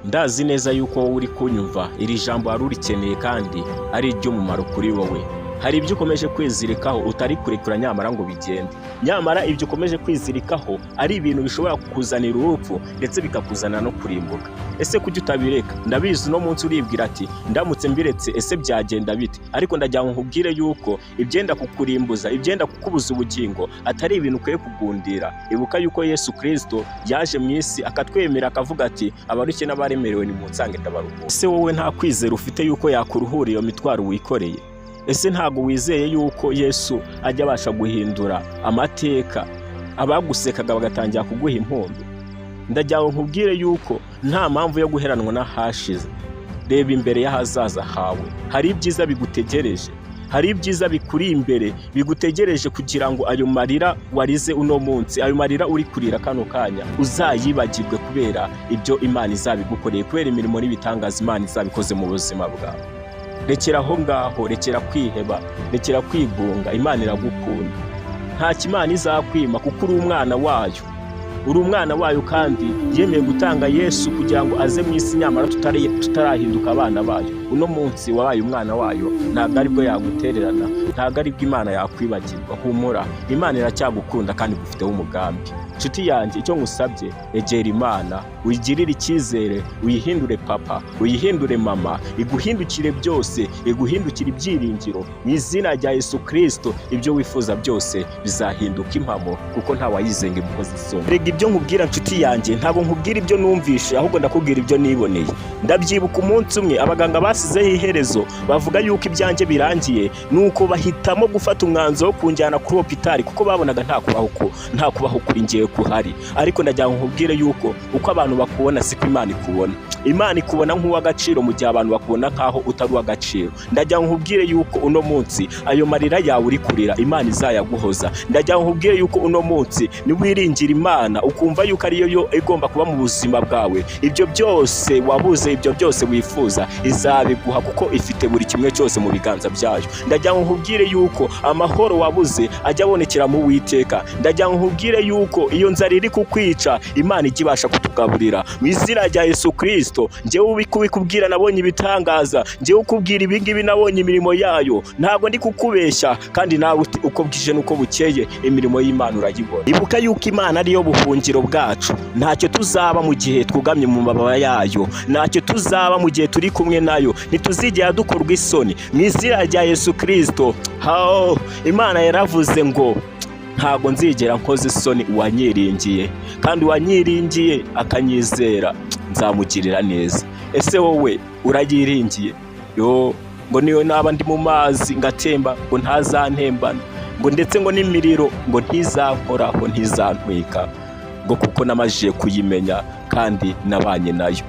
Ndazi neza yuko wowe uri kunyumva iri jambo wari urikeneye kandi ari iry'umumaro kuri wowe. Hari ibyo ukomeje kwizirikaho utari kurekura, nyamara ngo bigende, nyamara ibyo ukomeje kwizirikaho ari ibintu bishobora kukuzanira urupfu ndetse bikakuzanira no kurimbuka. Ese kuki utabireka? Ndabizi, uno munsi uribwira ati: "Ndamutse mbiretse, ese byagenda bite?" Ariko ndagira ngo nkubwire yuko ibyenda kukurimbuza, ibyenda kukubuza ubugingo, atari ibintu ukwiye kugundira. Ibuka yuko Yesu Kirisito yaje mu isi akatwemera, akavuga ati: "Abarushye n'abaremerewe, nimunsange ndabaruhura." Ese wowe nta kwizera ufite yuko yakuruhura iyo mitwaro wikoreye? Ese ntabwo wizeye yuko Yesu ajya abasha guhindura amateka, abagusekaga bagatangira kuguha impundu? Ndagira ngo nkubwire yuko nta mpamvu yo guheranwa n'ahashize. Reba imbere y'ahazaza hawe, hari ibyiza bigutegereje, hari ibyiza bikuri imbere bigutegereje, kugira ngo ayo marira warize uno munsi, ayo marira uri kurira kano kanya, uzayibagirwe kubera ibyo Imana izabigukoreye, kubera imirimo n'ibitangaza Imana izabikoze mu buzima bwawe. Rekera aho ngaho, rekera kwiheba, rekera kwigunga. Imana iragukunda, ntacyo Imana izakwima kuko uri umwana wayo, uri umwana wayo, kandi yemeye gutanga Yesu kugira ngo aze mu isi, nyamara tutarahinduka abana bayo. Uno munsi wabaye umwana wayo, ntabwo aribwo yagutererana, ntabwo aribwo Imana yakwibagirwa. Humura, Imana iracyagukunda kandi igufiteho umugambi. Nshuti yanjye, icyo ngusabye, egera Imana, uyigirire icyizere, uyihindure papa, uyihindure mama, iguhindukire byose, iguhindukire ibyiringiro. Mu izina rya Yesu Kirisito, ibyo wifuza byose bizahinduka impamo, kuko ntawayizenga imukoze isoni. Rega ibyo nkubwira, nshuti yanjye, ntabwo nkubwira ibyo numvishe, ahubwo ndakubwira ibyo niboneye. Ndabyibuka umunsi umwe abaganga basizeho iherezo, bavuga yuko ibyanjye birangiye, nuko bahitamo gufata umwanzuro wo kunjyana kuri hôpital, kuko babonaga nta kubaho kuri njyewe kuhari. Ariko ndagira ngo nkubwire yuko uko abantu bakubona siko Imana ikubona. Imana ikubona nk'uw'agaciro mu gihe abantu bakubona nk'aho utari uw'agaciro. Ndagira ngo nkubwire yuko uno munsi ayo marira yawe uri kurira, Imana izayaguhoza. Ndagira ngo nkubwire yuko uno munsi niwiringira Imana, ukumva yuko ariyo yo igomba kuba mu buzima bwawe, ibyo byose wabuze, ibyo byose wifuza, izabiguha, kuko ifite buri kimwe cyose mu biganza byayo. Ndagira ngo nkubwire yuko amahoro wabuze ajya abonekera mu Witeka. Ndagira ngo nkubwire yuko iyo nzara iri kukwica, Imana ijya ibasha kutugaburira. Mu izina rya Yesu Kirisito, njyewe ubikubwira nabonye ibitangaza, njyewe ukubwira ibingibi nabonye imirimo yayo, ntabwo ndi kukubeshya. Kandi nawe uko bwije n'uko bukeye, imirimo y'Imana urayibona. Ibuka yuko Imana ariyo buhungiro bwacu. Ntacyo tuzaba mu gihe twugamye mu mababa yayo, ntacyo tuzaba mu gihe turi kumwe nayo, ntituzigera dukorwa isoni. Mu izina rya Yesu Kirisito, hao Imana yaravuze ngo: "Ntabwo nzigera nkoza isoni uwanyiringiye, kandi uwanyiringiye akanyizera nzamugirira neza." Ese wowe urayiringiye? Yo ngo niyo naba ndi mu mazi ngatemba, ngo ntazantembana, ngo ndetse ngo n'imiriro ngo ntizankoraho, ntizantwika, ngo kuko namajije kuyimenya kandi nabanye nayo.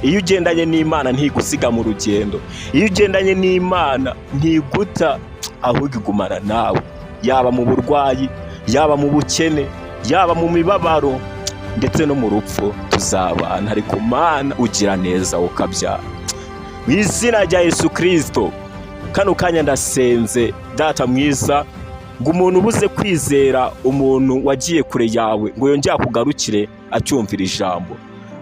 Iyo ugendanye n'Imana ntigusiga mu rugendo, iyo ugendanye n'Imana ntiguta, ahubwo igumana nawe, yaba mu burwayi, yaba mu bukene, yaba mu mibabaro, ndetse no mu rupfu tuzabana. Ariko Mana ugira neza, ukabyara, mu izina rya Yesu Kirisito, kano kanya ndasenze, Data mwiza, ngo umuntu ubuze kwizera, umuntu wagiye kure yawe, ngo yongere akugarukire acyumvira ijambo.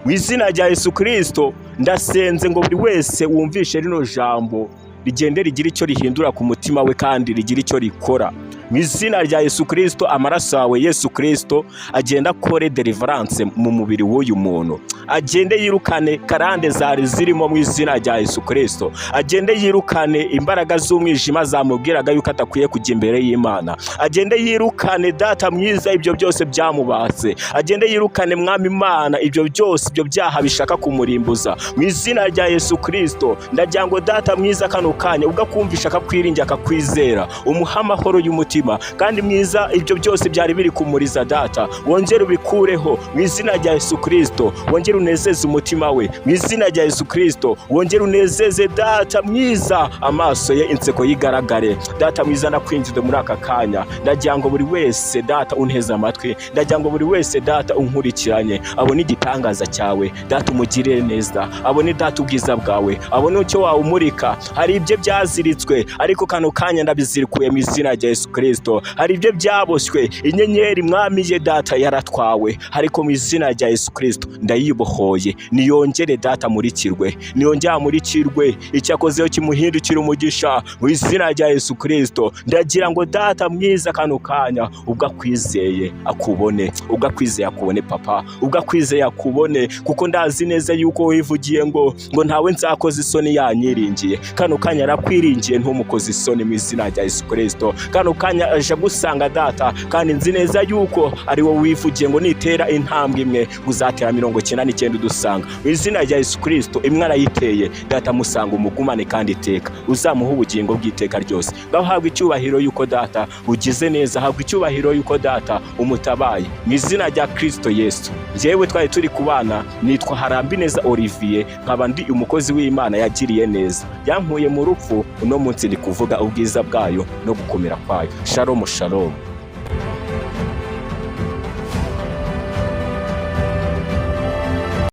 Mu izina rya Yesu Kirisito, ndasenze ngo buri wese wumvishe rino jambo rigende rigira icyo rihindura ku mutima we kandi rigira icyo rikora. Mu izina rya Yesu Kirisito, amaraso yawe Yesu Kirisito agenda akore deliverance mu mubiri w'uyu muntu, agende yirukane karande zari zirimo. Mu izina rya Yesu Kirisito, agende yirukane imbaraga z'umwijima zamubwiraga yuko adakwiye kujya imbere y'Imana. Agende yirukane, Data mwiza, ibyo byose byamubase. Agende yirukane, Mwami Imana, ibyo byose, ibyo byaha bishaka kumurimbuza. Mu izina rya Yesu Kirisito, ndagira ngo, Data mwiza, kano kanya ubwo akumvisha, akakwiringira, akakwizera, umuha amahoro y'umutima. Kandi mwiza, ibyo byose byari biri kumuriza, Data, wongere ubikureho. Mu izina rya Yesu Kirisito, wongere unezeze umutima we. Mu izina rya Yesu Kirisito, wongere unezeze, Data mwiza, amaso ye, inseko yigaragare. Data mwiza, ndakwinjize muri aka kanya. Ndagira ngo buri wese, Data, unteze amatwi, ndagira ngo buri wese, Data, unkurikiranye abone igitangaza cyawe. Data, umugirire neza, abone, Data, ubwiza bwawe, abone icyo wawumurika. Hari ibyo byaziritswe, ariko kano kanya ndabizirikuye mu izina rya Yesu Kirisito. Kristo. Hari ibyo byaboshywe, inyenyeri, Mwami ye data, yaratwawe, ariko mu izina rya Yesu Kristo ndayibohoye. Niyongere data amurikirwe, niyongere amurikirwe, icyo akozeho kimuhindukira umugisha mu izina rya Yesu Kristo. Ndagira ngo data mwiza, kano kanya ubwo akwizeye akubone, ubwo akwizeye akubone papa, ubwo akwizeye akubone, kuko ndazi neza yuko wivugiye ngo ntawe nzakoza isoni yanyiringiye. Kano kanya arakwiringiye, ntumukoze isoni mu izina rya Yesu Kristo. Kano kanya aje agusanga data, kandi nzi neza yuko ari wowe wivugiye ngo nitera intambwe imwe uzatera 99 udusanga. Mu izina rya Yesu Kristo, imwe arayiteye data, musanga umugumane kandi iteka uzamuha ubugingo bw'iteka ryose. Ngaho habwa icyubahiro yuko data ugize neza, habwa icyubahiro yuko data umutabaye, mu izina rya Kristo Yesu. Njyewe twari turi kubana nitwa Harambineza Olivier, nkaba ndi umukozi w'Imana yagiriye neza, yankuye mu rupfu. Uno munsi ndi kuvuga ubwiza bwayo no gukomera kwayo. Shalom, shalom.